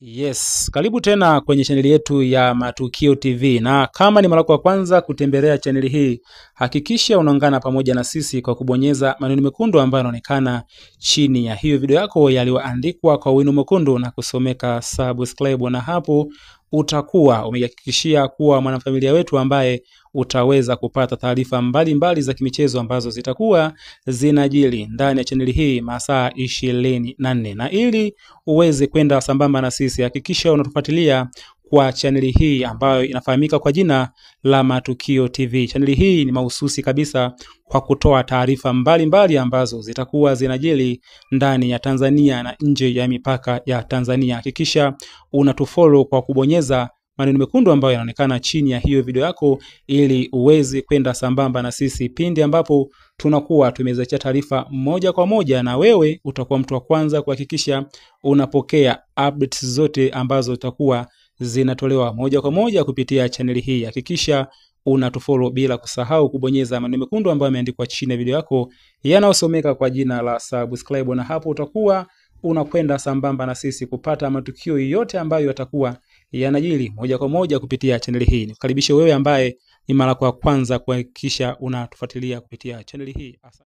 Yes, karibu tena kwenye chaneli yetu ya Matukio TV, na kama ni mara yako ya kwanza kutembelea chaneli hii, hakikisha unaungana pamoja na sisi kwa kubonyeza maneno mekundu ambayo yanaonekana chini ya hiyo video yako yaliyoandikwa kwa wino mwekundu na kusomeka subscribe, na hapo utakuwa umejihakikishia kuwa mwanafamilia wetu ambaye utaweza kupata taarifa mbalimbali za kimichezo ambazo zitakuwa zinajili ndani ya chaneli hii masaa 24. Na ili uweze kwenda sambamba na sisi, hakikisha unatufuatilia kwa chaneli hii ambayo inafahamika kwa jina la Matukio TV. Chaneli hii ni mahususi kabisa kwa kutoa taarifa mbalimbali ambazo zitakuwa zinajili ndani ya Tanzania na nje ya mipaka ya Tanzania. Hakikisha unatufollow kwa kubonyeza maneno mekundu ambayo yanaonekana chini ya hiyo video yako ili uweze kwenda sambamba na sisi pindi ambapo tunakuwa tumeziachia taarifa moja kwa moja, na wewe utakuwa mtu wa kwanza kuhakikisha unapokea updates zote ambazo zitakuwa zinatolewa moja kwa moja kupitia chaneli hii. Hakikisha unatufollow bila kusahau kubonyeza maneno mekundu ambayo yameandikwa chini ya video yako yanayosomeka kwa jina la subscribe, na hapo utakuwa unakwenda sambamba na sisi kupata matukio yote ambayo yatakuwa yanajili moja kwa moja kupitia chaneli hii. Nikukaribishe wewe ambaye ni mara kwa kwanza kuhakikisha unatufuatilia kupitia chaneli hii. Asante.